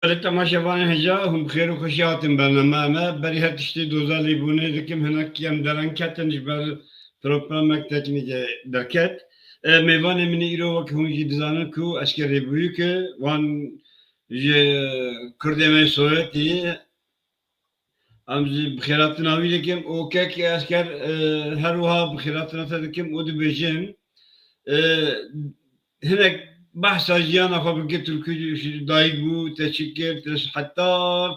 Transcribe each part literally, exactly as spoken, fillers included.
Belê temaşevanên hêja, hûn bi xêr û xweşî hatin bernameya me. Berî her tiştî doza lêbûnê dikim, hinek em dereng ketin ji ber problemek teknîkê derket. E, mêvanê min îro wek hûn jî dizanin ku Esker Rêbûyî ke wan ji Kurdê me Soyetî, em jî bi xêratina wî dikim û kek Esker, e, her wiha bi xêratina te dikim û dibêjim, e, hinek behsa jiyana xwe bike, tu li ku dayik bû, te çi kir, te heta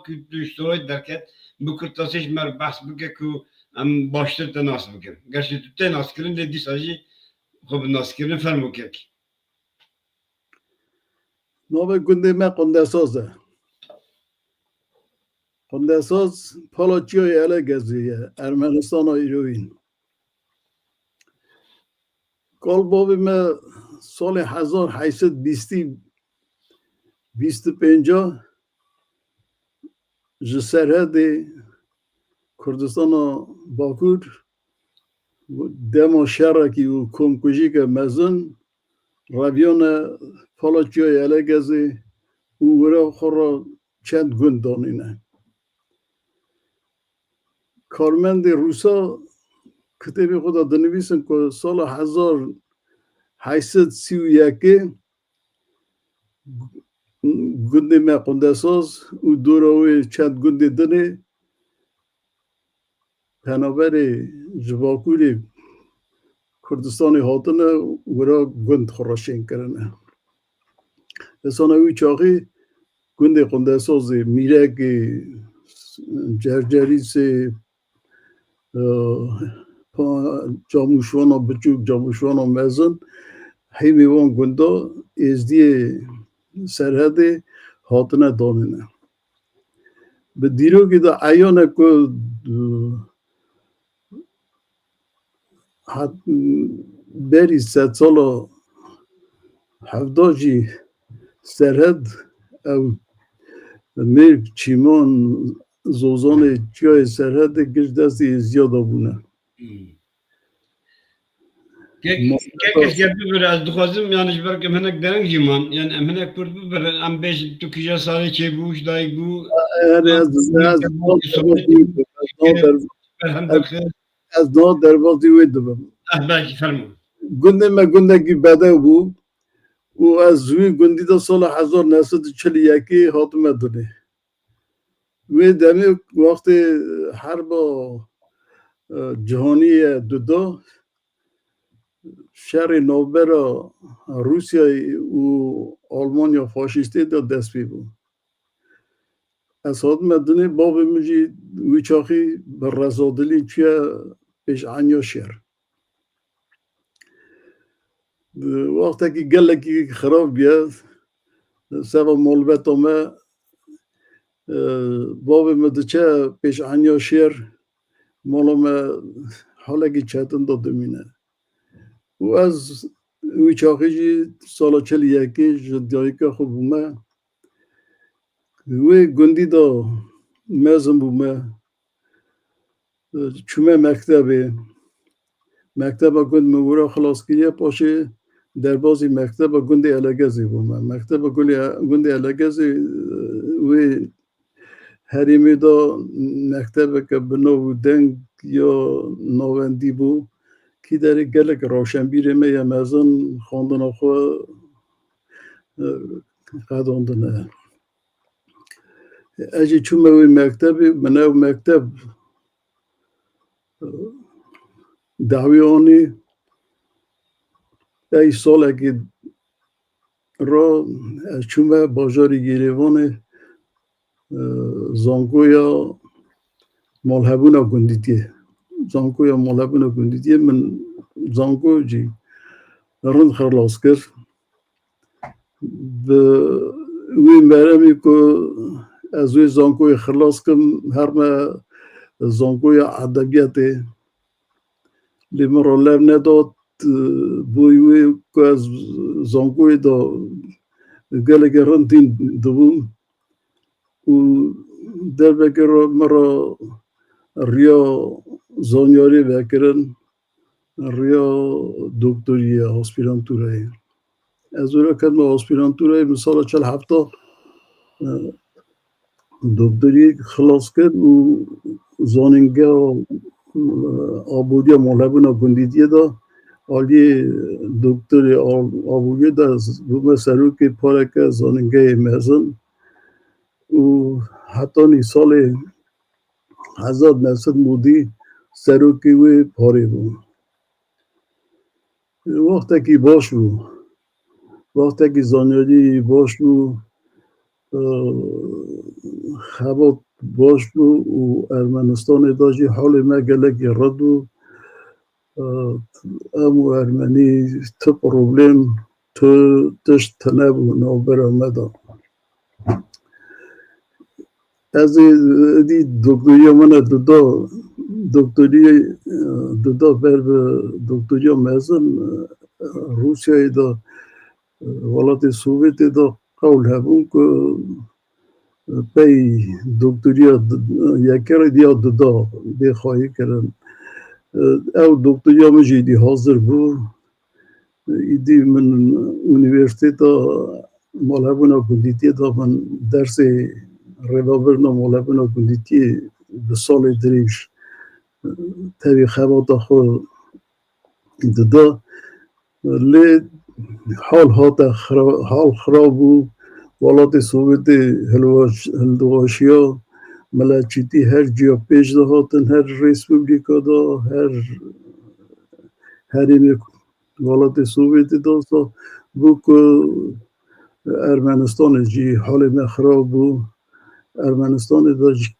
ku tu ji Soyet derket, bi kurtasî ji me re behs bike ku em baştir te nas bikin. Gerçi tu tê naskirin, lê dîsa jî xwe bi naskirin fermo kek. Navê gundê me Qundesoz e. Qundesoz pala çiyayê Elegezê ye, Ermenistana îroyîn. Kal bavê me salê hezar heyt sed bîstî, bîst û pênca ji Serhedê Kurdistana Bakur dema şerekî û komkujîke mezin reviyane pala çiyayê Elegezê û wira xwe re çend gund danîne. Karmendê Rûsa kitêbê xwe de dinivîsin ku sala hezar heyt sed sî û yekê gundê me Qundesoz û dora wê çend gundê dinê penaberê ji Bakurê Kurdistanê hatine wira gund xwe re şên kirine. Esana wî çaxî gundê Qundesozê, Mîrekê, Cercerîsê, e, pa-, Camûşwana biçûk, Camûşwana mezin, hêmî wan gunda êzdiyê Serhedê hatine danîne. Bi dîrokê de eyan e ku, e, hat-, berî sedsala hevda jî Serhed ew mêrg, çîman, zozanê çiyayê Serhedê giş destê êziya de bûne. Hmm. Kek, Ma- kek esker bibire, ez dixwazim, yani, ji ber ku em hinek dereng jî man, yani, em hinek kurt bibirin, em bêjin tu kîja salê çêbû, ji dayik bû. Her ez, ez, ez, Berhem ez, dixist. Ez niha derbasî wê dibim. Eh, belkî, fermo. Gundê me gundekî bedew bû û ez ji wî gundî de sala hezar neh sed û çil û yekê hatime dinê. Wê demê wextê herba, e, cihanî ye duda, şerê navbera Rûsyayê û Almanya faşîstê de dest pê bû. Ez hatime dinê, bavê min jî wî çaxî bi rezadilî çûye pêşaniya şer. Wextekî gelekî xirab bûye, seba malbeta me, e, bavê min diçe pêşaniya şer, mala me halekî çetin de dimîne. Û ez wî çaxî jî sala çil û yekê ji dayika xwe bûme. Wê gundî de mezin bûme. Çûme mektebê. Mekteba gund min wira xilas kiriye, paşê derbazî mekteba gundê Elegezê bûme. Mekteba gundê, gundê Elegezê, wê herêmê de mektebeke bi nav û deng ya navendî bû. Kî derê gelek rewşenbîrê me ya mezin xwendina xwe, e, qedandine. Ez jî çûme wê mektebê, min ew mekteb, e, dawî anî. Ey salekî ra ez çûme bajarê Yêrêvanê, e, zankoya malhebûna gundîtiyê. Zankoya malhebûna gundîtiyê min zanko jî rind xilas kir. Bi wî meremî ku ez wê zankoyê xilas kim, herme zankoya edebiyatê. Lê min re lev nedat, e, bo wê ku ez zankoyê de gelekî rind tîn dibûm û derbekê re min re riya zanyarî vekirin, riya doktoriyê, aspirantûrayê. Ez wira ketime aspirantûrayê, min sala çil hefta, e, doktorî xilas kir û zanîngeha, e, aboriya malhebûna gundîtiyê de aliyê doktorê a-, aboriyê de bûme serokê pareke zanîngehê mezin û hetanî salê hezar neh sed modî serokê wê parê bû. Wextekî baş bû. Wextekî zanyarî baş bû. Eee, xebat baş bû û Ermenistanê de jî halê me gelekî red bû. Eee, em û Ermenî tu problem, tu tişt tune bû navbera me de. Ez ê, êdî doktoriya min e dida, doktoriyê, e, dida ber bi doktoriya mezin, e, Rûsyayê de, e, welatê Sovyetê de qewl hebûn ku, e, pey doktoriya di-, yekerê diya dida bê xwayî kirin. E, ew doktoriya min jî dî hazir bû. Îdî min unîversîteta malhebûna gundîtiyê de min dersê rêvebirina malhebûna gundîtiyê bi salê dirêj tevî xebata xwe dida. Lê hal hate xira-, hal xirab bû. Welatê Sovyetê hilwaş-, hildiwaşiya, miletçîtî her ciya pêş de hatin, her respublika de, her herêmê welatê Sovyetê de wisa bû ku Ermenistanê jî halê me xirab bû. Ermenistanê de jî,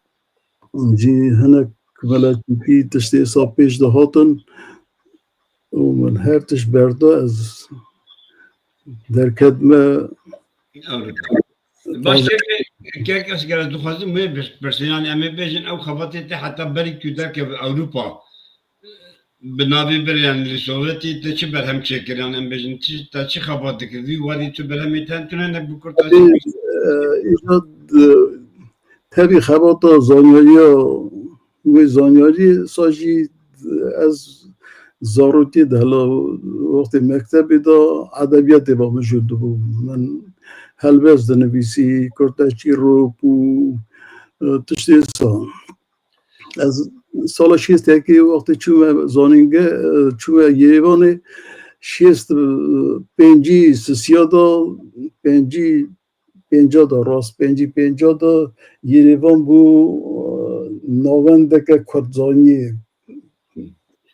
jî hinek miletîtî tiştê wisa pêş de hatin û min her tişt berda, ez derketime. Baş, kek, kek, ez gere dixwazim wê pirs-, pirsînan em ê bêjin, ew xebatê te heta berî ku derkeve Ewropa, bi navê bir, yani, li Sovyetê te çi berhem çêkir, yani, em bêjin, çi, te çi xebat dikir? Vî warî tu berhemê te tune ne bi kurtasî? Ê, e, îja, e, tevî xebata zanyariya, wê zanyarî sa jî, e, ez zarokê de hela wextê mektebê de edebiyatê ba min jû dibû. Min helbest dinivîsî, kurteçîrok û, e, tiştê sa. Ez sala şêstekê wextê çûme zanînge, e, çûme Yerevanê, şêst, e, pêncî sisiya de, pêncî pênca de, rast pêncî pênca de Yerevan bû, e, navendeke kurdzaniyê.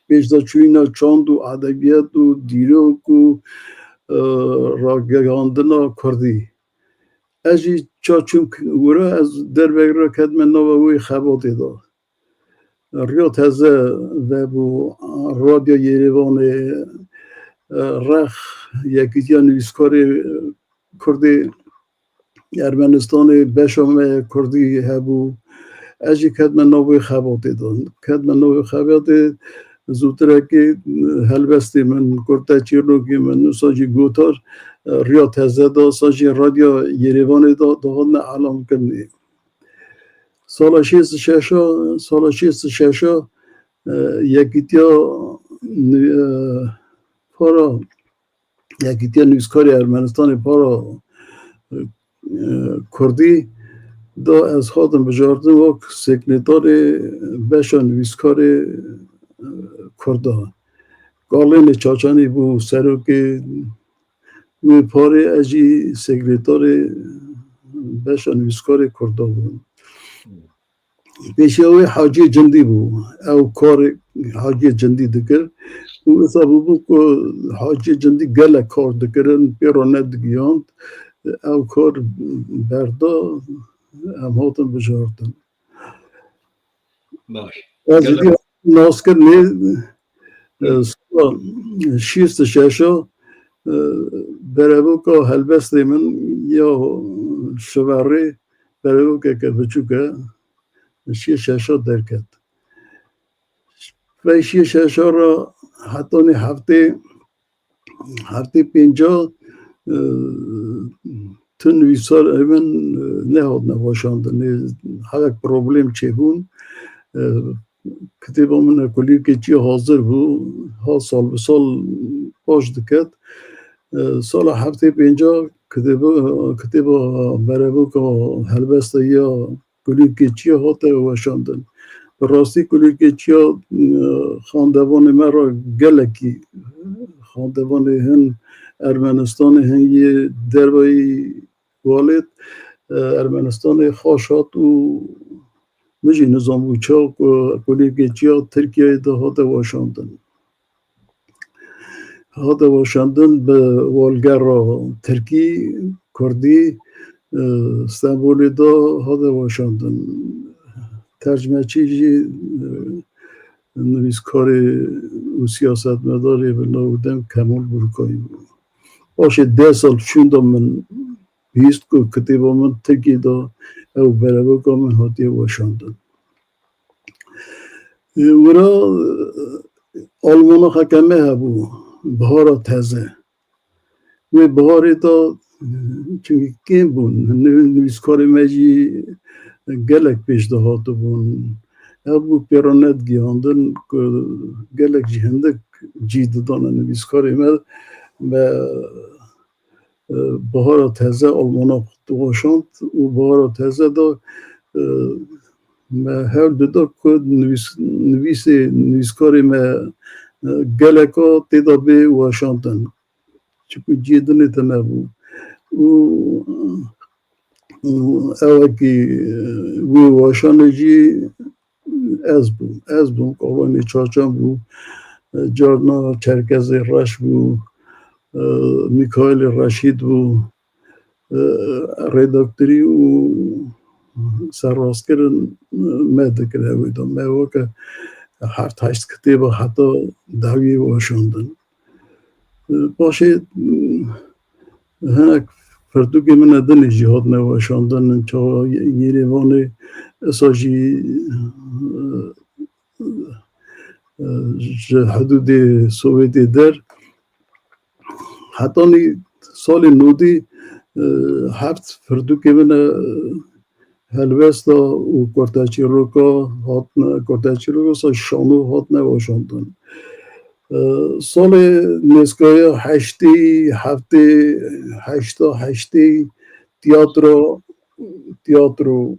Pêş de çûyîna çand û edebiyat û dîrok û, e, ragihandina kurdî. Ez jî ça çûm wira, ez dervekira ketime nava wî xebatê de. Riya Teze vebû, Radyo Yerevanê, Rex, Yekîtiya Nivîskarê Kurdê Ermenistanê, beşa me kurdî hebû. Ez jî ketime nav wê xebatê de. Ketime nav wê xebatê, zûtirekê helbestê min, kurteçîrokê min, wisa jî gotar, e, Riya Teze de, sa jî Radyo Yerevanê de, dihatine elamkirinê. Sala şêst û şeş a, sala şêst û şeş a, e, Yekîtiya Nû-, e, Para, Yekîtiya Nivîskarê Ermenistanê Para, e, Kurdî de ez hatim bijartin wek sekretarê beşa nivîskarê, e, Kurda. Galênê Çaçanî bû serokê wê parê, ez jî sekretarê beşa nivîskarê Kurda bûm. Pêşiya wê Haciyê Cindî bû. Ew karê Haciyê Cindî dikir. Û wisa bûbû ku Haciyê Cindî gelek kar dikirin, pê re nedigihand. Ew kar berda, em hatin bijartin. Baş. Ez Gelek. Êdî naskirinê, e, sala şêst û şeş a, e, berevoka helbestê min ya şiverê, berevokeke biçûk e, şêst şeş a derket. Vey şêst şeş a re hetanî heftê, heftê pênca, e, tu nivîsar min, e, nehatine weşandinê, hevek problem çêbûn. E, kitêba min e kulîkê çî hazir bû, ha sal bi sal baş diket. E, sala heftê pênca kitêba, kitêba berevoka helbesta ya kulîlkê çiya hate weşandin. Bi rastî kulîlkê çiya, e, xandevanê me re gelekî, xandevanê hin Ermenistanê, hin yê derveyî welêt, e, Ermenistanê xaş hat û min jî nizanbû çawa ku kulîlkê çiya Tirkiyeyê de hate weşandin. Hate weşandin bi walgera tirkî, kurdî, e, Stenbolê de hate weşandin. Tercmeçî jî, e, nivîskarê û siyasetmedarê bi nav û dem Kemal Burkayî bû. Paşê deh sal şûnda min bihîst ku kitêba min tirkî de ew berevoka min hatiye weşandin. E, wira, e, almanaxeke me hebû, Bihara Teze. Wê biharê de, e, çimkî kêm bûn, nivîskarê me jî gelek pêş de hatibûn. Ev bû pê re nedigihandin ku gelek jî hindik cî didane nivîskarê me. Me e, Bihara Teze almanax diweşand û Bihara Teze de, e, me hewl dida ku nivîs-, nivîsê, nivîskarê me, e, geleka tê de bê weşandin. Çiku cihê dinê tune bû. Û, û ewekî, e, wê weşanê jî ez bûm. Ez bûm, Kawanê Çaçan bû, e, carna Çerkezê Reş bû, e, Mîkaîlê Reşîd bû, e, redaktorî û serrastkirin me dikir ew ê de. Me weke heft heşt kitêba heta dawiyê weşandin. E, paşê, e, hinek pirtûkê min e dinê jî hatine weşandin, çawa Yêrêvanê, esa jî, e, e, ji hidûdê Sowêtê der. Hetanî salê nodî, e, heft pirtûkê min e, helwesta û kurteçîroka hatine, kurteçîroka sa şano hatine weşandin. E, salê nêzkaya heştê, heftê, heşta, heştê tiyatro, tiyatro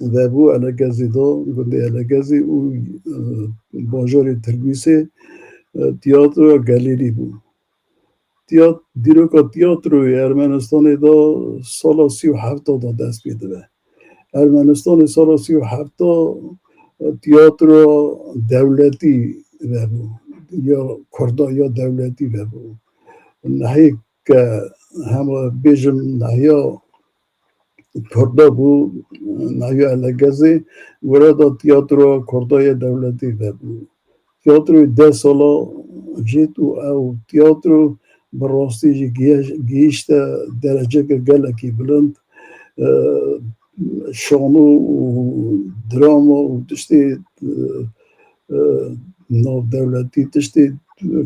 vebû Elegezê de, gundê Elegezê û, e, bajarê Tirmîsê, e, tiyatro galerî bû. Tiyat-, dîroka tiyatroyê Ermenistanê de sala sî û heft de dest pê dibe. Ermenistanê sala sî û heft de, e, tiyatro dewletî vebû. Ya kurda ya dewletî vebû. Nehê ke hema bêjim nehiya kurda bû, nehiya Elegezê, were da tiyatroya kurda yê dewletî vebû. Tiyatroyê deh sala jît û ew tiyatro bi rastî jî gihe-, gihişte dereceke gelekî bilind. E, şano û drama û tiştê, e, e, navdewletî, tiştê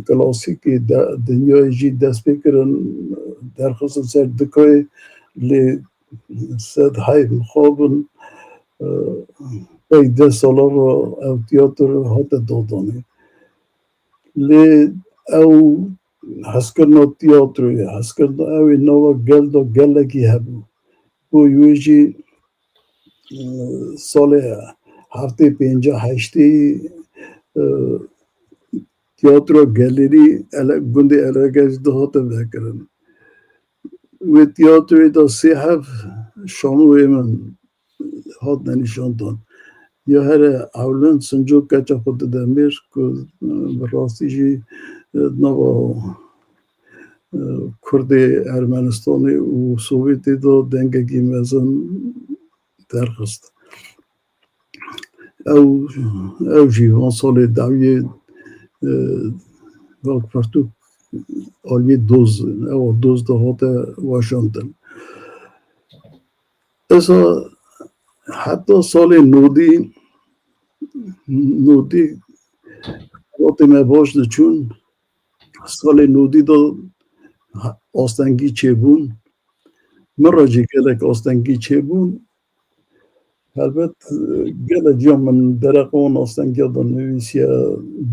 klasîkê de, dinyayê jî dest pê kirin, derxistin ser dikayê, lê sed heyv mixabin, e, pey deh sala re ew tiyatro hate dadanê. Lê ew hezkirina tiyatroyê, hezkirina ew ê nava gel de gelekî hebû. Bo wê jî, e, salê heftê pêncî heştê, e, tiyatro galerî ele-, gundê Elegezî de hate vekirin. Wê tiyatroyê de sê heb şanoyê min hatine nîşandan. Ya here ewlin Sinco Keça Xwedidemêr ku, e, bi rastî jî, e, nava, e, Kurdê Ermenistanê û Sowêtê de dengekî mezin derxist. Ew, ew jî van salê dawiyê, e, wek pirtûk aliyê doz, ewa doz de hate weşandin. Esa heta salê nodî, nodî xebatê me baş diçûn, salê nodî de astengî çêbûn. Min re jî gelek astengî çêbûn. Helbet, gelek ya min dereqa wan astengiya de nivîsiye,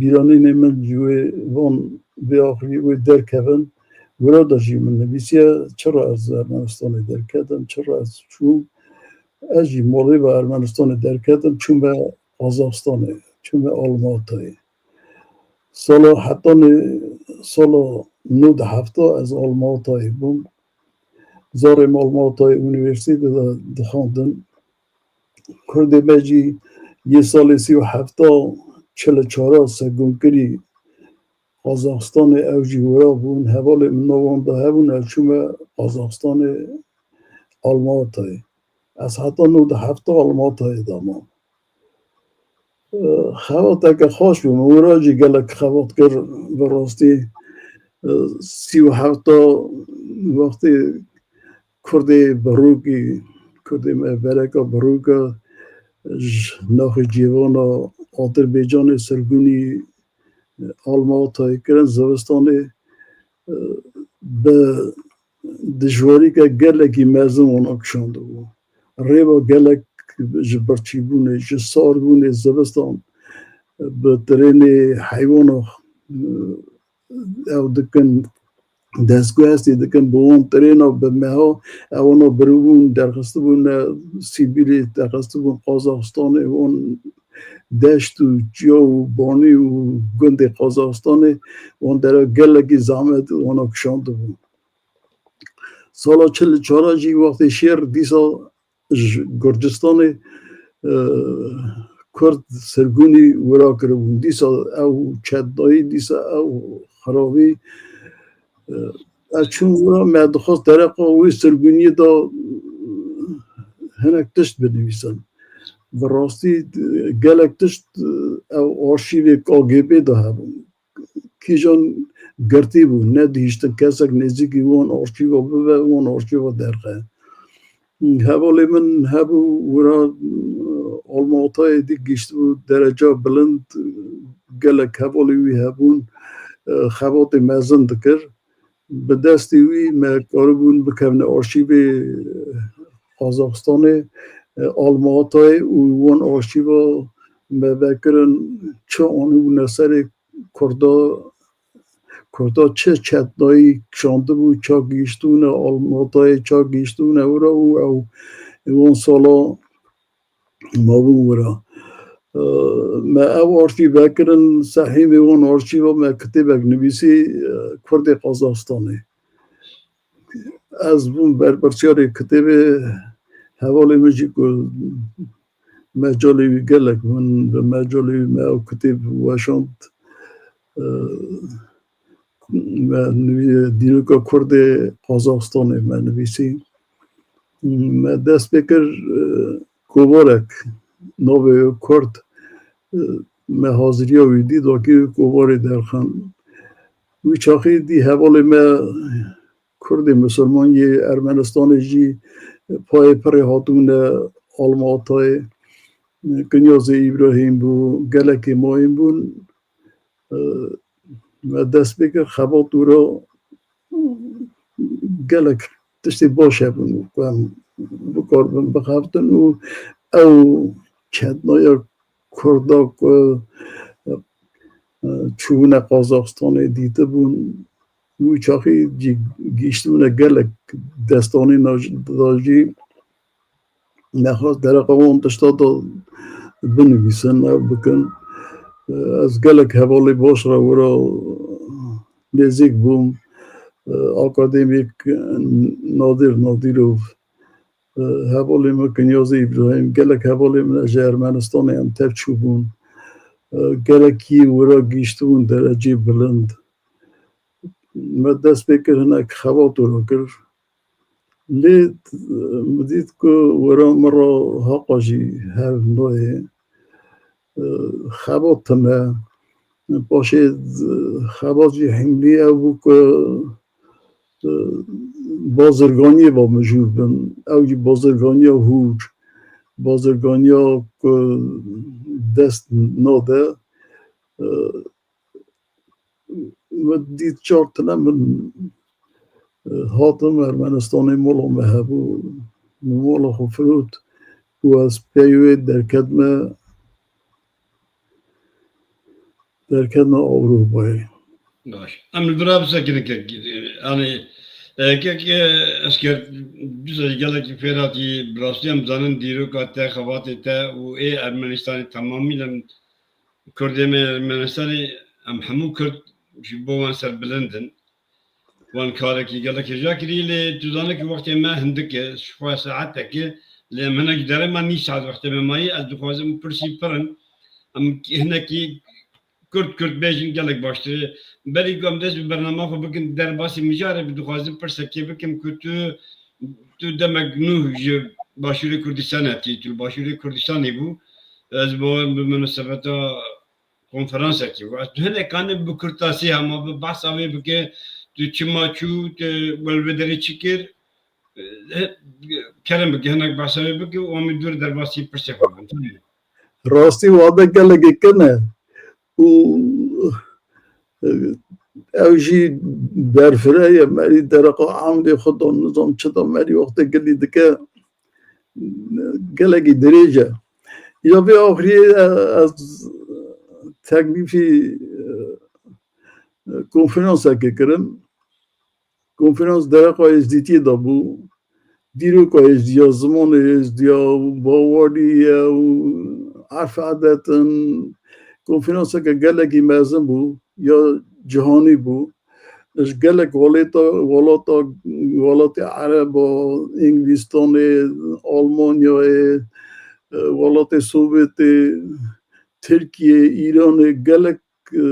bîranînê min ji wê van vê axivî wê derkevin. Wira de jî min nivîsiye, çira ez Ermenistanê derketim, çira ez çûm. Ez jî malê ve Ermenistanê derketim, çûme Qazaxstanê, çûme Almatayê. Sala heta nê-, sala nod hefta ez Almatayê bûm. Zarê me Almatayê unîversîtê de dixwendin. Kurdê me jî yê salê sî û hefta çil û çara segonkirî Qazaxstanê, ew jî wira bûn. Hevalê min nava wan de hebûn, ez çûme Qazaxstanê Almatayê. Ez heta nod hefta Almatayê de mam. Xebateke xweş bû. Min wira jî gelek xebat kir, bi rastî, sî û hefta wextê Kurdê Birûkî, Kurdê me Bereka Birûka ji naxê Cêvana Azerbaycanê sirgûnî Almatayê kirin, zivistanê, e, bi dijwarîke gelekî mezin wana kişandibû. Rêva gelek ji birçîbûnê, ji sarbûnê zivistan bi trênê heywana, e, ew dikin, destguhestî dikin, bi wan trêna bi meha ewana biribûn, derxistibûn Sîbîlê, derxistibûn Qazaxistanê, wan deşt û çiya û banî û gundê Qazaxistanê, wan dera gelekî zehmet wana kişandibûn. Sala çil û çar jî wextê şêr dîsa ji Gurcistanê, e, Kurd sirgûnî wira kiribûn. Dîsa ew çetdayî, dîsa ew xirabî, e, ez çûm wira, me dixwest dereqa wê sirgûniyê de hinek tişt binivîsin. Bi rastî, e, gelek tişt, e, ew arşîvê K G B de hebûn. Kîjan girtî bû, nedihiştin kesek nêzîkî wan arşîva bibe, wan arşîva derxe. Hevalê min hebû, wira Almatayê dî gihiştibû dereca bilind, gelek hevalê wî hebûn, xebatê mezin dikir. Bi destê wî me karibûn bikevine arşîvê Qazaxistanê, Almatayê û wan arşîva me vekirin, çi anîbûne serê Kurda, Kurda çi çetnayî kişandibû, ça gihiştibûne Almatayê, ça gihiştibûne wira û ew wan sala mabûn wira. E, me ew arşîv vekirin, sehîmê wan arşîva me kitêbek nivîsî, e, Kurdê Qazaxistanê. Ez bûm berpirsiyarê kitêbê, hevalê min jî ku mecalê wî gelek min, bi mecalê wî me ew kitêb weşand. E, me nivî-, Dîroka Kurdê Qazaxistanê me nivîsî. Me dest pê kir, e, kovarek, navê Kurd, e, me haziriya wî dî, dakî kovarê derxin. Wî çaxî dî hevalê me Kurdê misilman yê Ermenistanê jî payê pirê hatibûne Almatayê. Kinyazê Îbrahîm bû, gelekê mayîn bûn. E, me dest pê kir, xebat wira gelek tiştê baş hebûn ku em bikaribin bixebtin û ew çetnaya Kurda ku, e, çûbûne Qazaxistanê dîtibûn, wî çaxî jî gihiştibûne gelek destanî da jî, nexwest dereqa wan tişta da binivîsin, ew bikin. Ez gelek hevalê baş re wira nêzîk bûm. Akademîk Nadir Nadirov, hevalê min Kinyazê Îbrahîm, gelek hevalê min ji Ermenistanê em tev çûbûn. Gelekî wira gihiştibûn dereceyê bilind. Me dest pê kir, hinek xebat wira kir. Lê, e, min dît ku wira min re haqa jî hev nayê. E, xebat tune. Paşê, e, xebat jî hîmlî ew bû ku, e, bazirganiyê ve mijûl bin. Ew jî bazirganiya hûr. Bazirganiya ku dest nade. E, Min dît çar tune, min, e, hatim Ermenistanê, mola me hebû, min mola xwe firot û ez pey wê derketime, derketime Ewropayê. Baş. Em li vir bisekinin ke, yanî, E, kek, e, Esker, dûsa gelekî fêr hatî, bi rastî em zanin dîroka te, xebatê te û ê Ermenistanê temamî, em Kurdê me Ermenistanê, em hemû Kurd ji bo wan serbilind in. Wan karekî gelek hêja kirî, lê tu zanî ku wextê me hindik e, ji xwe saetek e, lê em hinekî derê me nîv saet wextê me mayî, ez dixwazim pirsî pir in, em hinekî kurt kurt bêjin gelek baştir e. Berî ku em dest bi bernama xwe bikin derbasî mijarê, bi dixwazim pirsekê bikim ku tu, tu demek nû ji Başûrê Kurdistan hatî, tu li Başûrê Kurdistanê bû. Ez bi wan bi minasebeta konferansekî bû. Ez tu hinek kanim bi kurtasî hema bi behsa wê bike, tu çima çû, tu welvê derê çi kir? Eh, kerem bike, hinek behsa wê bike û em ê dûr derbasî pirsê xwe bikin. Rastî wade gelekê kin e. Û, e, ew jî berfireh ye, merî dereqa Amedê xwe da, nizam çi da, merî wextê gilî dike, gelekî dirêj e. Ya vê axiriyê, e, ez teklîfî, e, konferansekê kirim. Konferans dereqa Êzdîtiyê de bû. Dîroka Êzdiya, zimanê Êzdiya, baweriye û erf edet in. Konferanseke gelekî mezin bû, ya cihanî bû. Ji gelek welêta, welata, welatê Ereba, Îngilîstanê, Almanyayê, e, welatê Sovyetê, Tirkiyê, Îranê, gelek, e,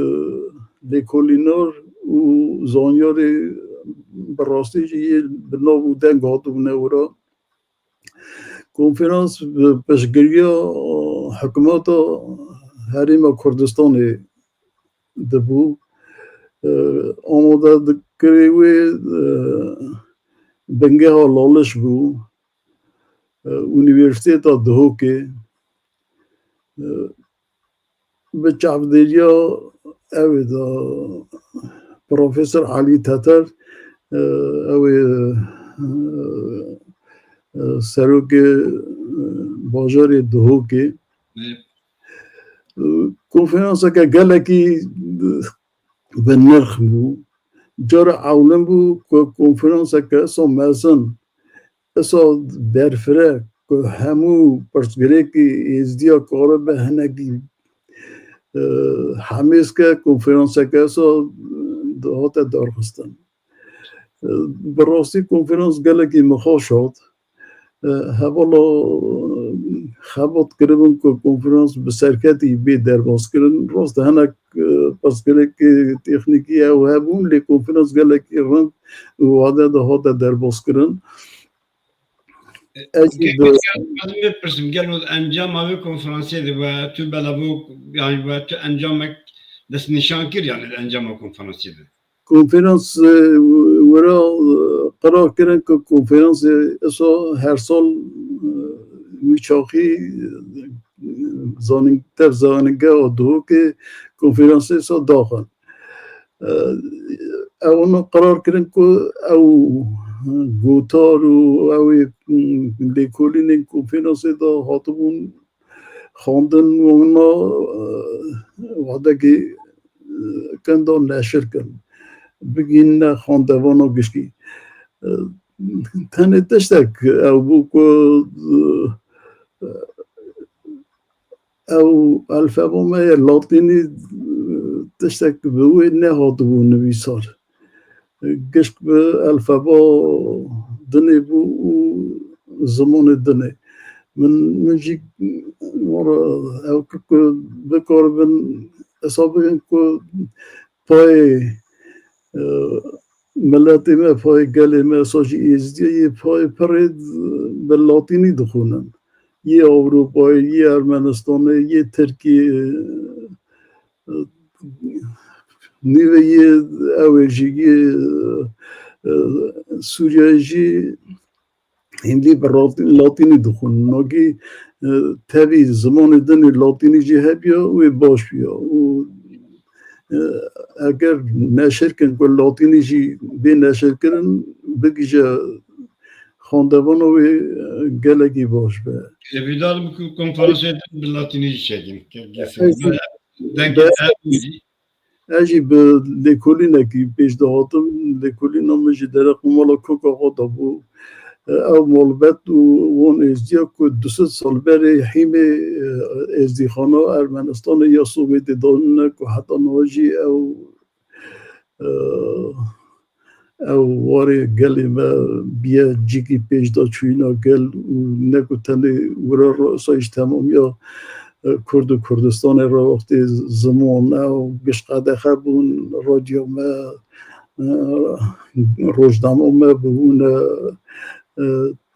lêkolînar û zanyarê bi rastî jî yê bi nav û deng hatibûne wira. Konferans bi piştgiriya hikûmeta Herêma Kurdistanê dibû. E, amade dikirê wê, e, bingeha Laliş bû, e, Unîversîteta Duhokê. E, bi çavdêriya ew ê de Profesor Elî Teter, e, ew ê, e, e, serokê, e, bajarê Duhokê. Ê, konferanseke gelekî bi nirx bû. Cara ewlin bû ku konferanseke so mezin, eso berfireh ku hemû pirsgirêkî êzdiya karibe hinekî, e, hemêz ke, konferanseke eso dihate darxistin. E, bi rastî konferans gelekî min xweş hat. E, hevala, e, xebat kiribin ku konferans bi serketî bê derbas kirin. Rast hinek, e, pirsgirêkê teknîkî ew hebûn, lê konferans gelekî rind û wade de hate derbas kirin. Ez jî Ke-, bi- ke-, ez ê bipirsim, gelo encama wê konferansê de we tu belavo, yani we tu encamek destnîşan kir, yani li encama konferansê de? Konferans, e, wira, e, qerar kirin ku konferansê eso her sal, e, wî çaxî, e, zanin-, tev zanîngeha Duhokê konferansê eso daxin. E, ew ûna qerar kirin ku ew gotar û ew ê, m, lêkolînên konferansê de hatibûn xwendin û wana, e, wadekî, e, kenda neşir kirin. Bigihînine xwendevana giştî. E, tenê tiştek ew bû ku, e, ew alfaba me yê latînî, e, tiştek bi wê nehatibû nivîsar. Gişt bi alfaba dinê bû û zimanê dinê. Min, min jî wara ew kir ku bikaribin hesab bikin ku payê, e, miletê me, payê gelê me, sa jî êzdiyê yê payê pirê bi latînî dixwînin. Yê Ewropayê, yê Ermenistanê, yê Tirkiyê, e, nîvê yê ew ê jî yê, e, Sûriyeyê jî hindî bi latî-, latînî dixwin. Nagî, e, tevî zimanê din ê latînî jî hebiya, wê baş biya. Û, e, eger neşir kin ku latînî jî bê neşirkirin, bigije xwendevana wê, e, gelekî baş be. Hêvîdar im ku konferansê din bi latînî jî çêkin. Ez jî Dengê be-, ev jî. Ez jî bi lêkolînekî pêş dihatim. Lêkolîna min jî dereq û mala Koka Xata bû. Ew malbet û wan êzdiya ku du sed sal berê hîmê, e, êzdîxana Ermenistanê ya Sovyetê danîne ku heta niha jî ew, e, ew warê gelê me biye cîkî pêşdaçûyîna gel û ne ku tenê wira re, sa jî temamiya, e, Kurd û Kurdistanê re wextê ziman ew giş qedexe bûn, radyo me, e, rojnama me bûbûne, e,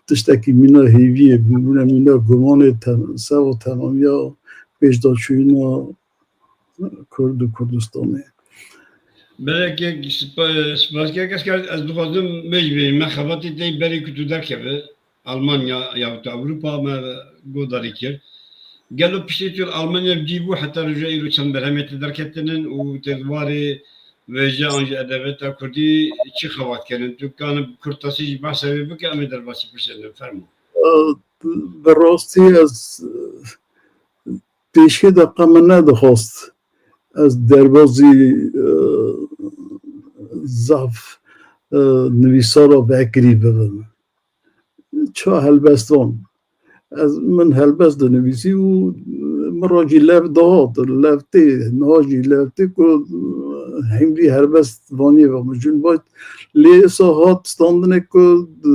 tiştekî mîna hêviyê, bûbûne mîna gumanê tem-, seva temamiya pêşdaçûyîna Kurd û Kurdistanê. Belek yek spa-, spaskerek ez kar, ez dixwazim me jî bêjim, me xebatê te berê ku tu derkeve, Almanya ya tu Ewropa me godarî kir. Gelo piştê tu Almanya bi cî bû heta roja îro çend berhemê te derketinin û te di warê wêje an jî edebiyata kurdî çi xebat kirin? Tu kanî bi kurtasî jî behsa wê bike, em ê derbasî pirsê din fermo. Bi rastî ez pêşî de qe min nedixwest ez derbazî, e, zaf, e, nivîsara vekirî bibim. Ça helbestvan. Ez, min helbest dinivîsî û min re jî lev dihat, lev tê, niha jî lev tê ku hîmlî helbest vaniyê ve min jûn bayt. Lê îsa hat standinê ku, e,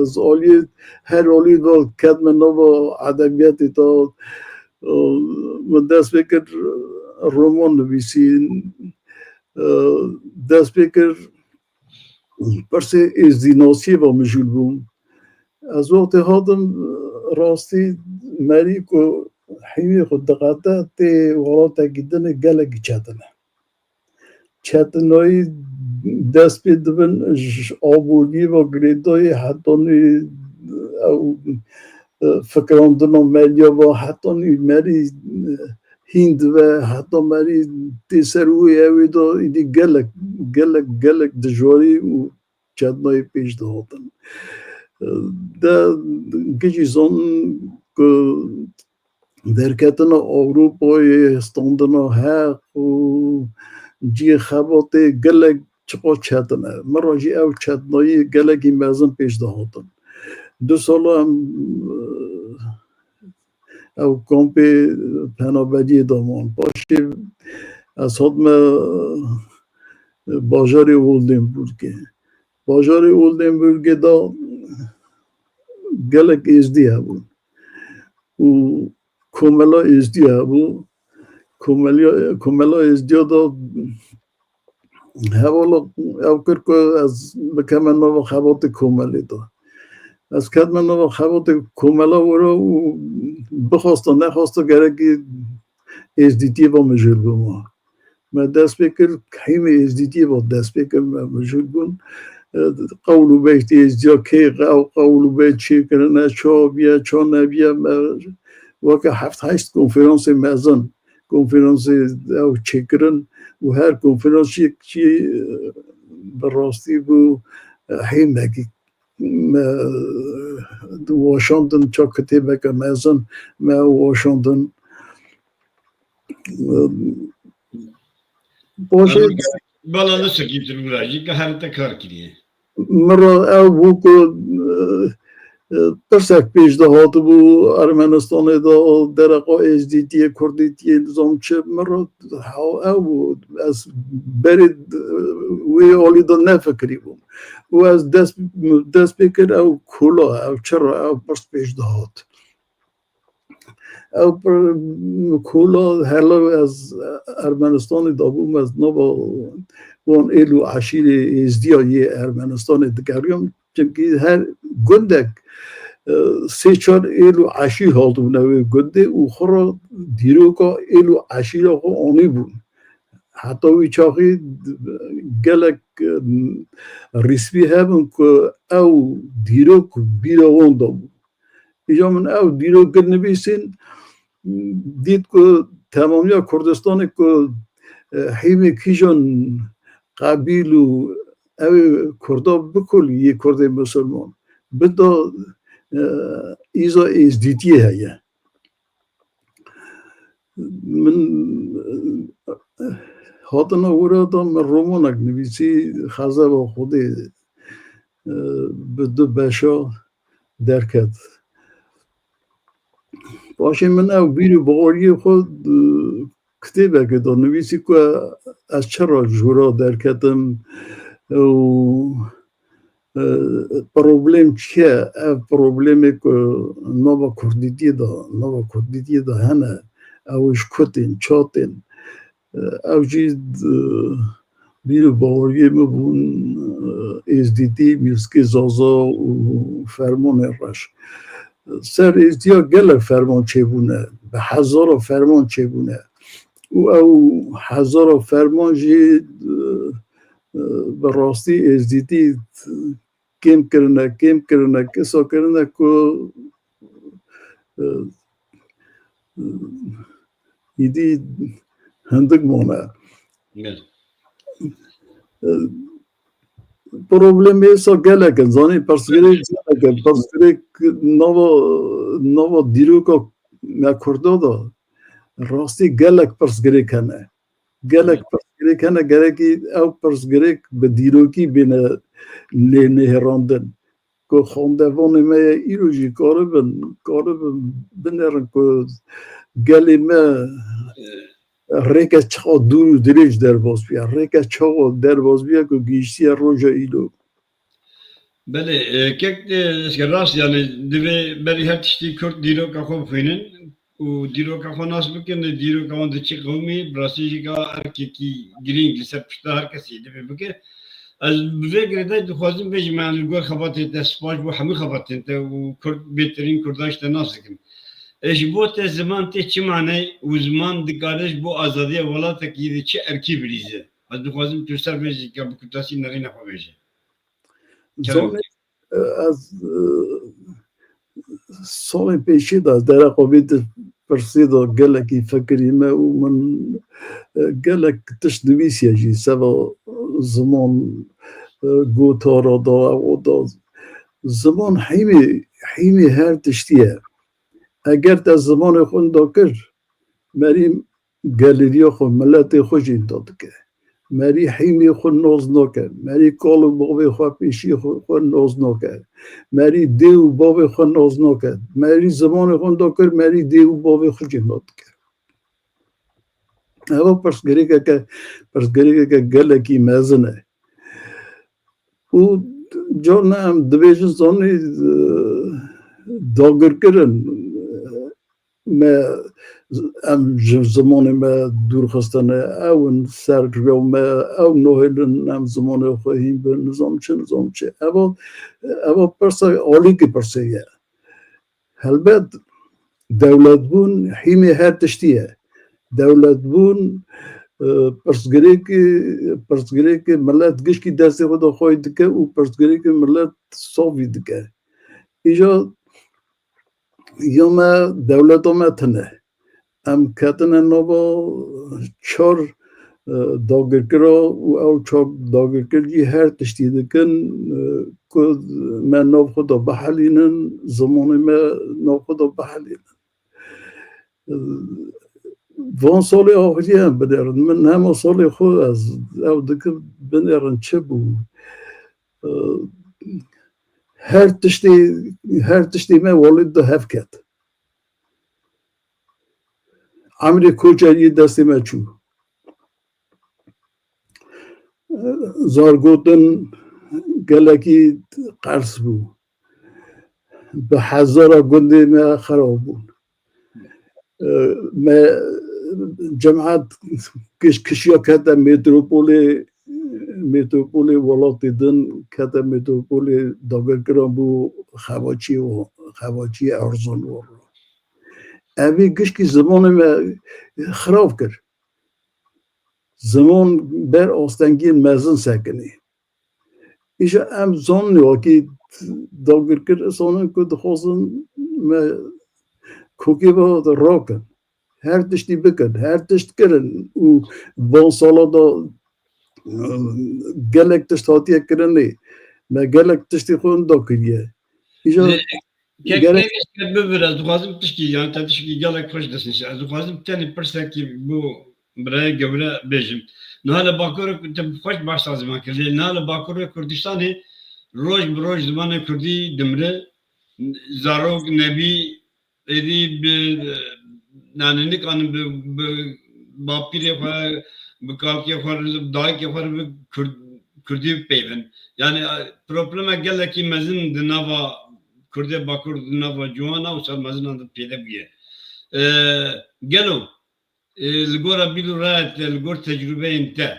ez aliyê, her aliyê de ketme nava edebiyatê de, e, min dest pê kir roman nivîsîn, e, dest pê kir pirsê êzdînasiyê ve mijûl bûm. Ez wextê hatim, rastî merî ku hîmê xwe diqete tê welatekî din e gelekî çetin e. Çetinayî dest pê dibin ji aboliyê ve girêdayî hetanî ew, e, fikrandina meriya ve hetanî merî, e, hîn dibe, heta merî tê ser wê ewê de îdî gelek, gelek, gelek dijwarî û çetinayî pêş dihatin. De gijî zon ku derketina Ewropayê, standina heq û cihê xebatê gelek çiqas çetin e. Min re jî ew çetinayî gelekî mezin pêş dihatin. Du sala em, ew kampê penaberiyê de man. Paşê ez hatime bajarê Oldenburgê. Bajarê Oldenburgê de gelek êzdî hebûn. Û komela êzdî hebû. Komeliya, komela êzdiya de hevala ew kir ku ez bikeme nava xebatê komelê de. Ez ketime nava xebatê komela wira û bixwasta nexwasta gerekî êzdîtiyê ve mijûl bûma. Me dest pê kir, hîmê êzdîtiyê ve dest pê kir, me mijûl bûn. E, qewl û bêjtê êzdiya kê, ew qewl û bêj çêkirine, ça biye, ça nebiye, me weke heft heşt konferansê mezin, konferansê ew çêkirin û her konferans jî, jî, e, bi rastî bû, e, hîmekî me weşandin, ça kitêbeke mezin me weşandin. Paşê bala ne sekîtir wira jî ke her te kar kiriye. Min re ew bû ku, e, e, pirsek pêş de hatibû Ermenistanê de, dereqa êzdîtiyê, kurdîtiyê, nizam çi, min re ew bû. Ez berê, e, wê alî de nefikirî bûm. Û ez dest, dest pê kir ew kola, ew çi re, ew pirs pêş dihat. Ew pir, kola hela ez Ermenistanê dabûm, ez nava wan êl û eşîrê êzdiya yê Ermenistanê digeriyam. Çimkî her gundek, e, sê çar êl û eşîr hatibûne wê gundê û xwe re dîroka êl û eşîra xwe anîbûn. Heta wî çaxî gelek, e, rîsmî hebin ku ew dîrok bîra wan dabû. Îja min ew dîrok kir nivîsîn, dît ku temamiya Kurdistanê ku, e, hîmê kîjan qebîl û ew ê Kurda bikul yê Kurdê Musulman. Bida, e, îza êzdîtiyê heye. Min, e, Hatina wira de min romanek nivîsî, Xezeba Xwedê, e, bi du beşa derket. Paşê min ew bîr û baweriyê xwe, e, kitêbekê de nivîsî ku ez çira ji wira derketim û, e, problem çi ye? Ev problemê ku nava kurdîtiyê de, nava kurdîtiyê de hene, ew ji ku tên, ça tên? E, ew jî, e, bîr û baweriyê min bûn, e, êzdîtî, mîskê zaza û fermanê reş. Ser êzdiya gelek ferman çêbûne, bi hezara ferman çêbûne. Û ew hezara ferman jî, e, e, bi rastî êzdîtî kêm kirine, kêm kirine, kisa kirine ku, e, e, îdî hindik mane. Belê. E, problemê sa gelek in, zanî pirsgirêk gelek in, pirsgirêk nava, nava dîroka me Kurda de rastî gelek pirsgirêk hene. Gelek pirsgirêk hene, gerekî ew pirsgirêk bi dîrokî bêne lê nihêrandin. Ku xwendevanê me ye îro jî karibin, karibin binêrin ku gelê me rêke çiqa dûr û dirêj derbas bûye, rêke çawa derbas bûye ku gihîştiye roja îro. Belê, e, kek, e, eske rast, yani, divê berî her tiştî Kurd dîroka xwe bixwînin û dîroka xwe nas bikin, dîroka wan diçe qewmî, bi rastî jî ka erkekî girîng li ser pişta her kesî divê bike. Ez bi vê girêdayî dixwazim bêjim, yani, li gor xebatê te spas bo hemî xebatên te û Kurd, bêtirîn Kurdan ji te nas dikim. E, ji bo te ziman tê çi maney û ziman dikare ji bo azadiya welatekî de çi erkî bilîze? Ez dixwazim tu ser vê jî ka bi kurtasî nerîna xwe bêje. Zanî, ez, e, salên pêşî de ez dereqa vê pirsê de gelekî fikirîme û min, e, gelek tişt nivîsiye jî seba ziman, e, gotara da, o da. Ziman hîmê, hîmê her tiştî ye. Eger te zimanê xwe nda kir, merî geleriya xwe, miletê xwe jî nda dike. Merî hîmê xwe nas nake. Merî kal û bavê xwe, pêşî xwe, xwe nas nake. Merî dê û bavê xwe nas nake. Merî zimanê xwe nda kir, merî dê û bavê xwe jî nas dike. Ev pirsgirêkeke, pirsgirêkeke gelekî mezin e. Û carna em dibêjin zanî, e, dagirkirin, e, me, em ji zimanê me dûr xistine, ew in ser rêya me, ew nahêlin em zimanê xwe hîn bin, nizam çi, nizam çi. Eva, eva pirsa alîkî pirsê ye. Helbet dewletbûn hîmê her tiştî ye. Dewletbûn, e, pirsgirêkê, pirsgirêkê milet gişkî destê xwe de xwayî dike û pirsgirêkê milet savî dike. Îja ya me dewleta me tune. Em ketine nava çar, e, dagirkira û ew çar dagirkir jî her tiştî dikin, e, ku me nav xwe de bihelînin, zimanê me nav xwe de bihelînin. E, van salê axirî em binêrin. Min hema salê xwe ez ew dikim binêrin çi bû. E, her tiştê, her tiştê me welêt de hev ket. Emrê koçeriyê destê me çû. Zargotin gelekî qers bû. Bi hezara gundê me xerab bûn. Me cemaet kiş-, kişiya kete metropolê, metropolê welatê din, kete metropolê dagirkiran bû xebaçiyê û xebaçiyê erzan û. Evî gişkî zimanê me xirab kir. Ziman ber astengiyên mezin sekinî. Îja em zanî wekî dagirkir, insanên ku dixwazin me kokê ve rakin. Her tiştî bikin, her tişt kirin û van sala da, e, gelek tişt hatiye kirinê. Me gelek tiştê xwe da kiriye. Îja Lê, kek gerek tevî ez bibir, ez dixwazim tişkî, yani te tişkî gelek xweş destnîşe. Ez dixwazim tenê pirsekî bo birayê gewre bêjim. Niha li Bakur, tu xweş behsa ziman kir, lê niha li Bakurê Kurdistanê roj bi roj zimanê kurdî dimire. Zarok, nebî, êdî bi, yani nikarin bi, bi bapîrê xwe, bi kalkê xwe, bi dayikê xwe re bi kurd-, kurdî bipeyvin. Yani, e, problemek gelekî mezin di nava kurdê Bakur, di nava ciwana û ser mezinan de pêde bûye. E, gelo, e, li gora bîr û raya te, li gor tecrûbeyên te,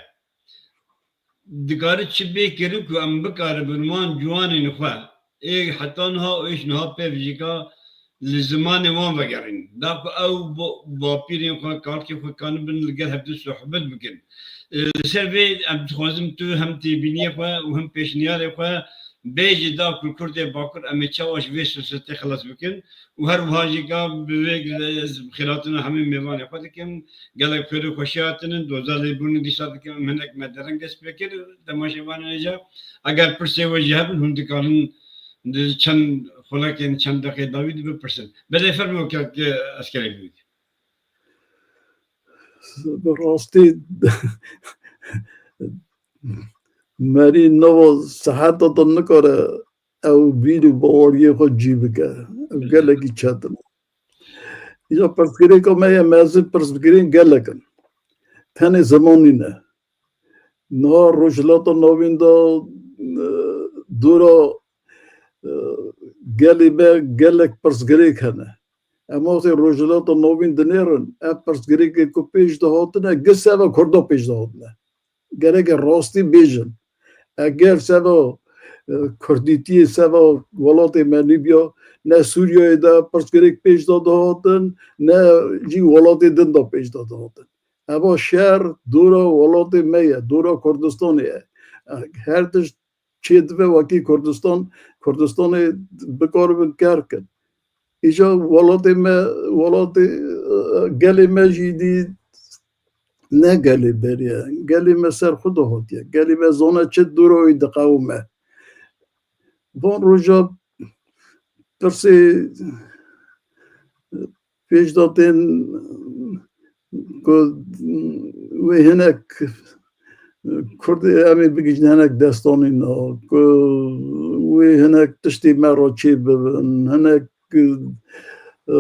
dikare çi bê kirin ku em bikaribin wan ciwanên xwe ê heta niha û êş niha pevcîka li zimanê wan vegerîn. Da ku ew bo-, bapîrên xwe, kalkên xwe kanibin li gel hevdû sohbet bikin. E, li ser vê em dixwazim tu hem têbîniyê xwe û hem pêşniyarê xwe bêjî da ku Kurdê Bakur em ê çawa ji vê silsiltê xilas bikin û her wiha jî ka bi vê ez xêlatina hemî mêvanê xwe dikim. Gelek xêr û xweşî hatinin, doza lêbûrînê dîsa dikim, em hinek me dereng dest pê kir, temaşevanên hêja. Eger pirsê we jî hebin, hûn dikarin di çend xulekên, çend deqê dawî de bipirsin. Belê, fermo kek, e, Eskerê Bûyî. Bi rastî merî nava seheta de nikare ew bîr û baweriyê xwe cî bike. Ew gelekî çetin e. Îja pirsgirêka me ye, me ez ê pirs bikirîn gelek in. Tenê ziman nîne. Niha Rojhilata Navîn de, e, dora, e, gelê me gelek pirsgirêk hene. Em wextê Rojhilata Navîn dinêrin, ev pirsgirêkê ku pêş dihatine, gi seva Kurda pêş dihatine. Gereke rastî bêjin. Eger seva, e, Kurdîtiyê, seva welatê me Lîbya, ne Sûriyeyê de pirsgirêk pêş de dihatin, ne jî welatê din de pêş de dihatin. Eva şer dora welatê me ye, dora Kurdistanê ye. Her tişt çêdibe wekî Kurdistan, Kurdistanê bikaribin ker kin. Îja welatê me, welatê, e, gelê me jî dî ne gelê berî ye. Gelê me ser xwe de hatiye. Gelê me zana çi dora wî diqewime. Van roja pirsê pêş de tên ku wê hinek Kurdê em ê bigihîjin hinek destanîna, ku wê hinek tiştê me re çê bibin, hinek, e,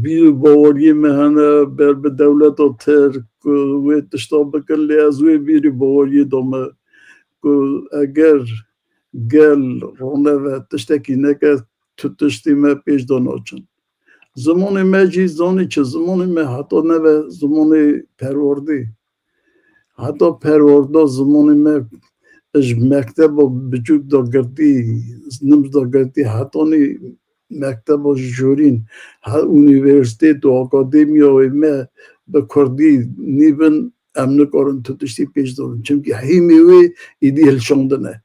bîr û baweriyê me hene ber bi dewleta Tirk, ku wê tişta bikin, lê ez wê bîr û baweriyê dame ku eger gel roneve tiştekî neke, tu tiştê me pêş de naçin. Zimanê me jî zanî çi, zimanê me heta neve zimanê perwerdê. Heta perwerda zimanê me ji mekteba biçûk de girtî, nimc de girtî, hetanî mekteba jorîn, he-, unîversîtet û akademiyayê me bi kurdî nîbin, em nikarin tu tiştî pêş de bin. Çimkî hîmê wê êdî hilşandin e.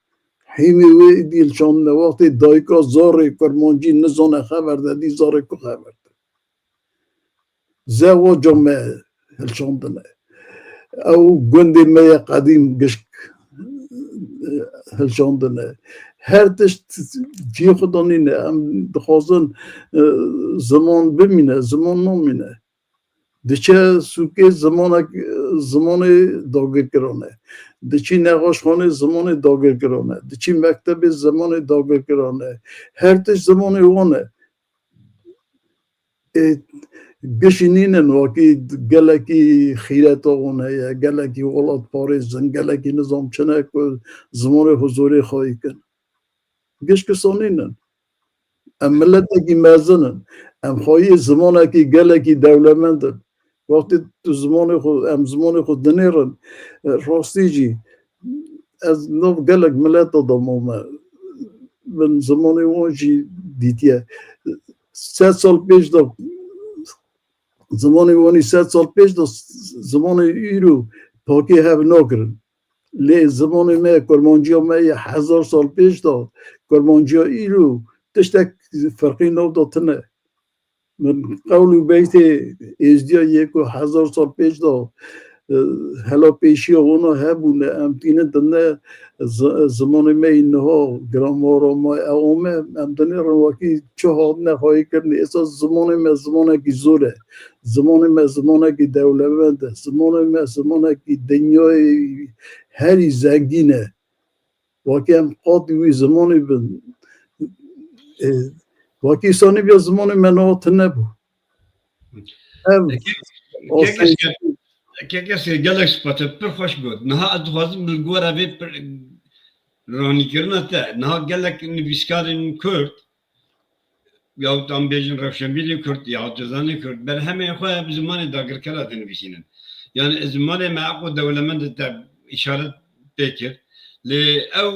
Hîmê wê êdî hilşandin e. Wextê dayika zarê kurmancî nizane xeber de, dî zarê ku xeber de. Zewaca me hilşandin e. Ew gundê me ye qedîm gişk hilşandin e. Her tişt cihê xwe de nîne. Em dixwazin, e, ziman bimîne, ziman namîne. Diçe sûkê zimonek, zimonê dagirkiran e. Diçî nexweşxanê zimonê dagirkiran e. Diçî mektebê zimonê dagirkiran e. Her tişt zimonê wan e. Ê, gişî nînin wekî gelekî xîreta wan heye, gelekî welatparêz in, gelekî nizam çi ne ku zimonê xwe zorê xweyî kin. Giş kisa nînin. Em miletekî mezin in. Em xweyî zimonekî gelekî dewlemend in. Wextê tu zimonê xwe, em zimonê xwe dinêrin, e, rastî jî ez nav gelek mileta de mame. Min zimonê wan jî dîtiye. Sed sal pêş de zimonê wanî sed sal pêş de zimonê îro pakê hev nakirin. Lê zimonê me, kurmanciya me ya hezar sal pêş de, kurmanciya îro tiştek ferqî nav de tune. Min qewl û beytê êzdiya yê ku hezar sal pêş de e, hela pêşiya wana hebûne, em tînin dine zi-, zimanê me yî niha, gramara me, ew me, em dinêrin wekî çi hatine xweyî kirinê. Êsa zimanê me zimanekî zor e. Zimanê me zimanekî dewlemend e. Zimanê me zimanekî dinyayê herî zengîn e. Wekî em qatî wî zimanî bin. E, wekî îsanî biya zimanê me niha tune bû. Ev Kek, kek, asteng- esker, kek esker, gelek spas e, pir xweş got. Niha ez dixwazim li gora vê pir, ranîkirina te. Niha gelek nivîskarên Kurd, yahut em bêjin rewşenbîrê Kurd, yahut cizanê Kurd, berhemên xwe bi zimanê dagirkera dinivîsînin. Yani zimanê me eko dewlemend e, te îşaret pê kir. Lê ew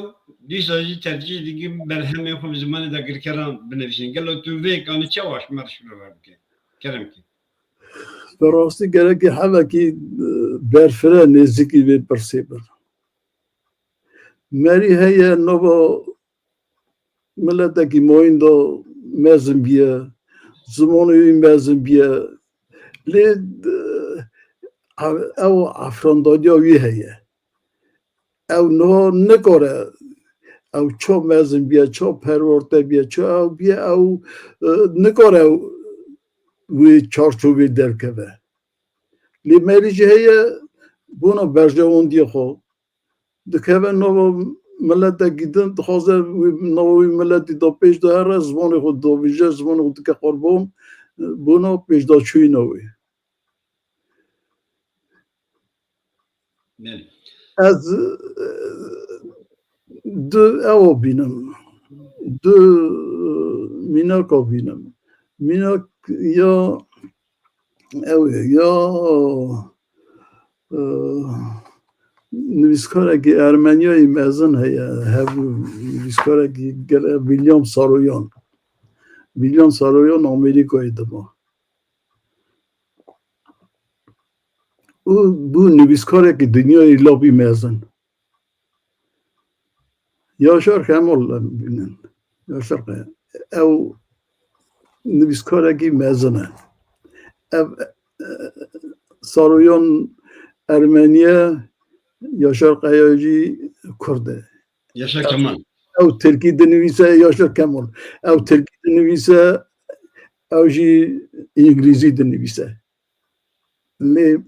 dîsa jî tercîh dikin berhemên xwe bi zimanê dagirkeran binivîsînin. Gelo tu vê kanî çawa ji me re şîrove bike? Kerem ke. Bi rastî gerekî hevekî, e, berfireh nêzîkî vê pirsê bin. Merî heye nava miletekî mayîn de mezin biye, zimanê wî mezin biye. Lê, e, ew efrandariya wî heye. Ew niha nikare ew ça mezin biye, ça perwerte biye, ça ew biye, ew, e, nikare ew wê çarçovê derkeve. Lê merî jî heye bona berjewendiya xwe. Dikeve nava miletekî din, dixwaze wî, nava wî miletî da pêş de here, zimanê xwe davêje, zimanê xwe dike qurban, bona pêşdaçûyîna wê. Belê. Ez, e, du ewa bînim. Du, e, mînaka bînim. Mînak ya ew e, ya, e, nivîskarekî Ermeniyayî mezin heye, hebû nivîskarekî gele William Saroyan. William Saroyan Amerîkayê dima. Û bû nivîskarekî dinyayê lapî mezin. Yaşar Kemal em bînin. Yaşar Kaya. Ew nivîskarekî mezin e. Ev, e, Saroyan Ermeniye, Yaşar Kaya jî Kurd e. Yaşar Kemal. Ew Tirkî dinivîse, Yaşar Kemal. Ew Tirkî dinivîse, ew jî îngilîzî dinivîse. Lê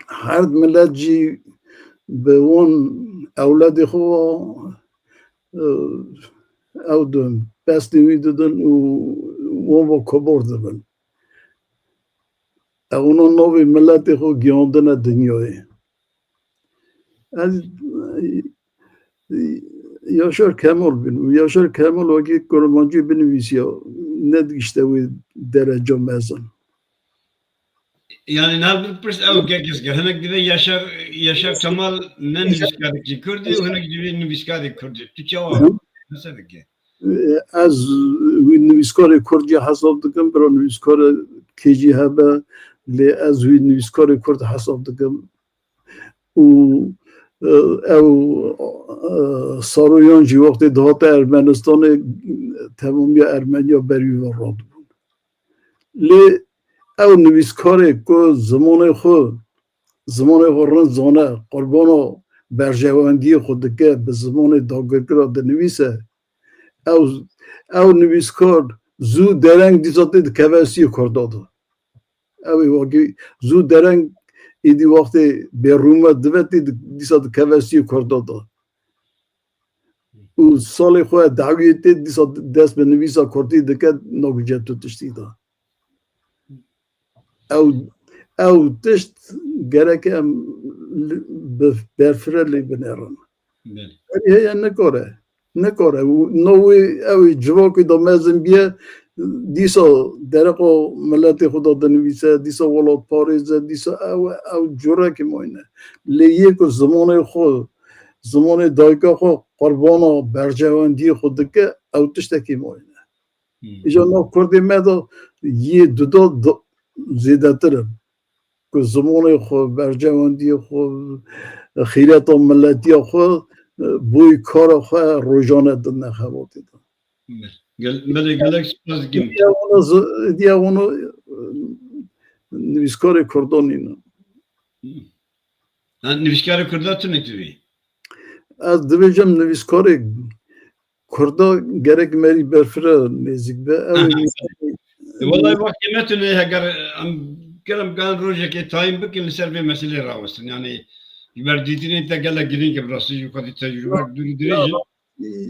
her milet jî bi wan ewladê xwe, e, ew din, pestê wî didin û wan ve kobor dibin. Ew wana navê miletê xwe giyandine dinyayê. Ez, e, Yaşar Kemal bin. Û Yaşar Kemal wekî kurmancî binivîsiya, nedigişte wê dereca mezin. Yani nav bir pirs ew kekis ke. Hinek dibe Yaşar, Yaşar Kemal ne nivîskarekî Kurd e û hinek dibe nivîskarê Kurd e. Tu çawa Hı. hesab dike? E, ez wî nivîskarê Kurd jî hesab dikim, bira nivîskarê kê jî hebe, lê ez wî nivîskarê Kurd hesab dikim. Û, e, ew, e, Saroyan jî wextê dihate Ermenistanê, temamiya Ermeniya ber wî ve radibûn. Lê ew nivîskarê ku zimanê xwe, zimanê xwe rind zane, qurbana berjewendiyê xwe dike, bi zimanê dagirkira dinivîse, ew, ew nivîskar zû dereng dîsa tê dikeve stûyê Kurda de. Ew ê wekî zû dereng êdî wextê bêrûmet dibe tê di-, dîsa dikeve stûyê Kurda de. Û salê xwe dawiyê tê dîsa dest bi nivîsa Kurdî dike, nagihîje tu tiştî de. Ew, ew tişt gerek em li, bi berfireh lê binêrin. Belê. Erê heye nikare. Nikare. Û no wê ew ê civakê de mezin biye, dîsa dereqa miletê xwe de dinivîse, dîsa welatparêz e, dîsa ew e, ew curekî mayîne. Lê yê ku zimanê xwe, zimanê dayika xwe qurbana berjewendiyê xwe dike, ew tiştekî mayîne. Hmm. Îja nav Kurdê me de yê duda do-, zêdetir in. Ku zimanê xwe, berjewendiyê xwe, xîreta miletiya xwe, boy kara xwe rojane didine xebatê de. Gel-, me de gelek spas dikim. Diya wana z-, diya wana, e, nivîskarê Kurdan nîne. Ha, nivîskarê Kurda tune tu bî? Ez dibêjim nivîskarê Kurda gerek merî berfire nêzîk be. Ew Wellahî wextê me tune, heger em kerem kan rojekê tayîn bikin li ser vê meselê rawestin. Yani ji ber dîtinê te gelek girîng e, bi rastî jî xwedî tecrûbek dûr û dirêj e.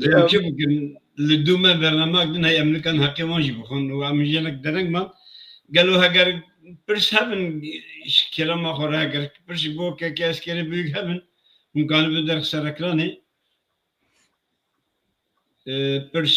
Lê em çi bikin? Li dû me bernamek din, hey em nikan heqê wan jî bixwin û em jinek dereng man. Gelo heger pirs hebin, ji kerema xwe re heger pirs ji bo kekê eskerê büyük hebin, hûn kanibin derxi ser ekranê. Pirs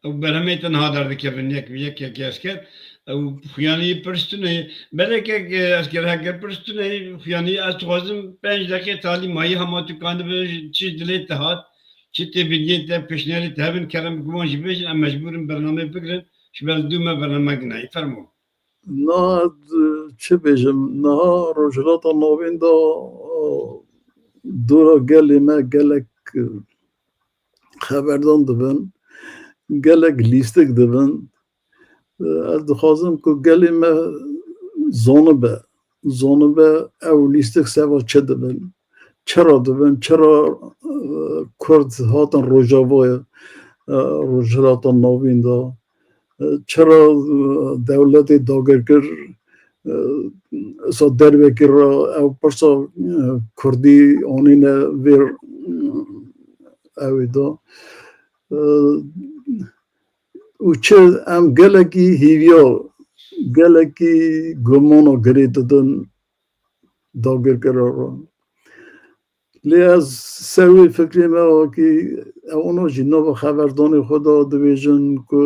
ew berhemê te niha derdikevin, yek yek yek esker. Ew xuyanî pirs tune. Belê kek esker heke pirs tune, xuyanî ez dixwazim penc deqê talî mayî hema tu kanibe çi dilê te hat, çi tê biniyê te, pêşniyarê te hebin, kerem bi wan jî bêjin, em mecbûr in bernameyê bigirin, ji ber dû me bername ginayî. Fermo. Na, çi bêjim, niha Rojhilata Navîn de dora gelê me gelek xeberdan dibin, gelek lîstik dibin. Ez dixwazim ku gelê me zanibe, zanibe ew lîstik seva çi dibin, çira dibin, çira Kurd hatin Rojavayê, Rojhilata Navîn de, çira dewletê dagirkir sa dervekî re ew pirsa Kurdî anîne vê ewê de. Û çi em gelekî hîviya, gelekî gumana girê didin dagirkera re. Lê ez ser wê fikrê me wekî ewana jî nava xeberdanê xwe de dibêjin ku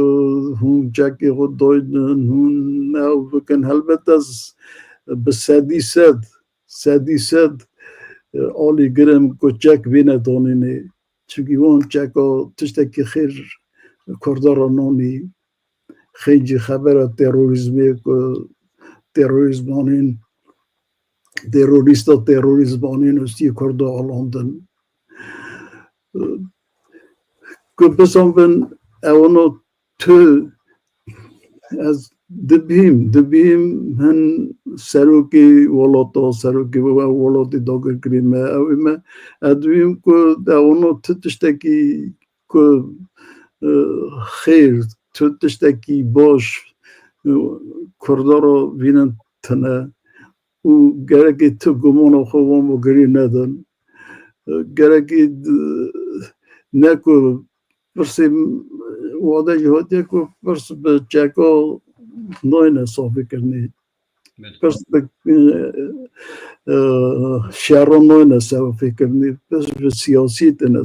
hûn çekê xwe daynin, hûn ew bikin. Helbet ez bi sedî sed, sedî sed alî girim ku çek bîne danînê. Çimkî wan çeka tiştekî xêr Kurda re nanî. Xêncî xebera terorîzmê ku terorîzmanên, terorîsta terorîzmanên ustiyê Kurda alandin. Ku bisan bin ewana tu ez dibîm, dibîm hin serokê welata, serokê welatê dagirkirî me, ew ê me, ez dibîm ku ewana tu tiştekî ku xêr, tu tiştekî baş Kurda re vînin tine û gerekê tu gumana xwe wan bo girî nedin. Gerekê ne ku pirsê wade jî hatiye ku pirs bi çeka nayne safîkirinê. Pirs bi şeran nayne safîkirinê. Pirs bi siyasî tine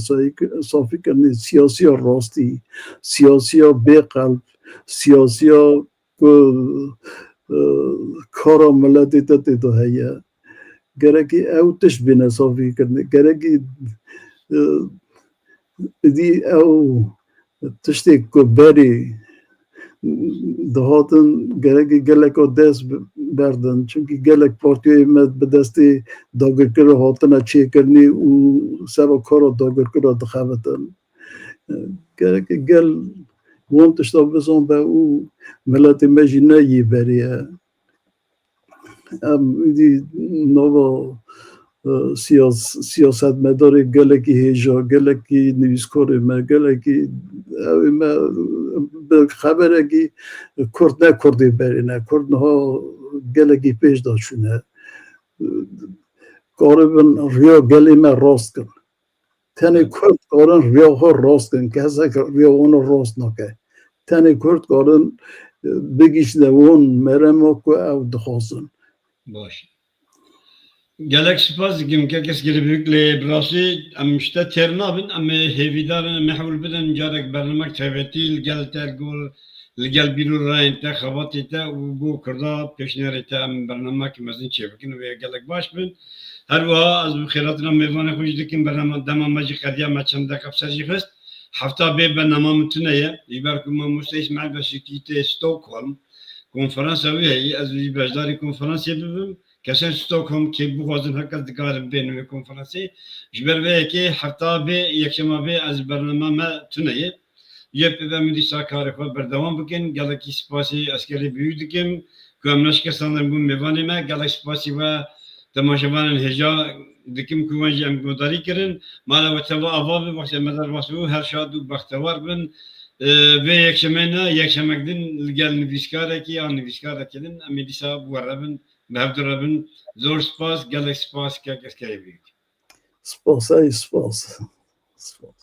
safîkirinê. Siyasiya rastî, siyasiya bêqelb, siyasiya ku kara miletê te tê de heye. Gerekî ew tişt bîne safîkirinê. Gerekî êdî ew tiştê ku berê dihatin gerekî geleka dest berdin. Çimkî gelek partiyoyê me bi destê dagirkirê hatine çêkirinê û seba kara dagirkira dixebitin. Gerekî gel wan tişta bizanbe û miletê me jî ne yê berê ye. Em êdî nava siyasetmedarê gelekî hêja, gelekî nivîskarê me, gelekî ew ê me bi xeberekî Kurd ne Kurdê berê ne. Kurd niha gelekî pêş de çûne. Karibin riya gelê me rast kin. Tenê Kurd karin riya xwe rast kin, kesek riya wan rast nake. Tenê Kurd karin bigihîşne wan merema ku ew dixwazin. Baş. Gelek spas dikim kek Eskerî Büyük, lê bi rastî em ji te têr nabin, em ê hêvîdar in, em ê hewl bidin carek bernamek taybetî li gel te, li gor, li gel bîr û rayên te, xebatê te û bo Kurda pêşniyarê te em bernamekî mezin çêbikin û wê gelek baş bin. Her wiha ez bi xêratina mêvanê xwe jî dikim, bernama dema me jî qediya, me çend deqe bi ser jî xist. Hefta bê bernama min tune ye. Ji ber ku mamoste Îsmaîl Beşîkî tê Stockholm, konferansa wî heye, ez jî beşdarî konferansê bibim. Kesên Stockholm kê bixwazin her kes dikarin bên wê konferansê. Ji ber vê yekê hefta bê, yekşema bê ez bernama me tune ye. Yê pê ve min dîsa karê xwe berdewam bikin. Gelekî spasî Eskerê Büyük dikim. ku em neşikestandin bûn mêvanê me. Gelek spasî we temaşevanên hêja dikim ku wan jî em guhdarî kirin. Mala we teva ava be, wextê me derbas bû, her şad û bextewar bin. Ee, vê yekşemê ne, yekşemek din li gel nivîskarekî an nivîskarekî din em ê dîsa bi we re bin, bi hev du re bin. Zor spas, gelek spas kek Eskerê Bûyîk. Spas, ey spas. Spas.